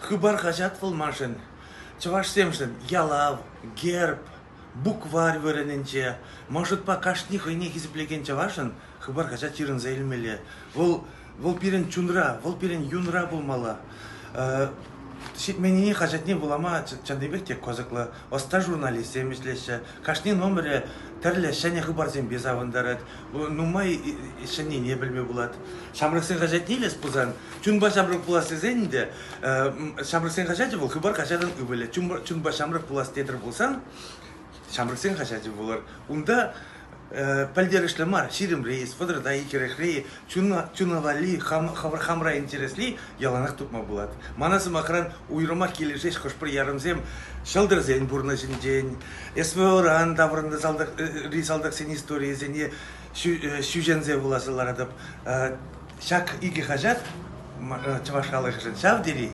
Хыпар хаҫат вӑл маншӑн чӑвашсемшӗн ялав, герб, букварь вырӑнӗнче. Ман шутпа, кашни хӑйне хисеплекен чӑвашӑн Хыпар хаҫат ҫырӑнса илмелле. Вӑл вӑл пирӗн чунра, вӑл пирӗн юнра пулмалла. Ҫитменнине хаҫатне вулама чӑннипех те кӑсӑклӑ. Ӑста журналистсем ӗҫлеҫҫӗ. Кашни номерӗ тӗрлӗ ҫӗнӗ хыпарсемпе савӑнтарать. Нумай ҫӗннине пӗлме пулать. Ҫамрӑксен хаҫатне илес пулсан, чунпа ҫамрӑк пулас тесен ӗнтӗ, Ҫамрӑксен хаҫачӗ вӑл Хыпар хаҫатӑн ывӑлӗ. Чунпа ҫамрӑк пулас тетӗр пулсан, Ҫамрӑксен хаҫачӗ вулӑр. Унта пӗлтерӗшлӗ мар, 20-ри, 30-та, 40-ри чуна валли хӑвӑр хамра интересли яланах тупма пулать. Мана, сӑмахран, уйрӑмах килӗшеҫ хӑш-пӗр ярӑмсем ҫӑлтӑрсен пурнӑҫӗнчен, СВОран таврӑннӑ салтакри салтаксен историйӗсене ҫӳҫенсе вуласа ларатӑп. Ҫак икӗ хаҫат чӑваш халӑхӗшӗн ҫав тери.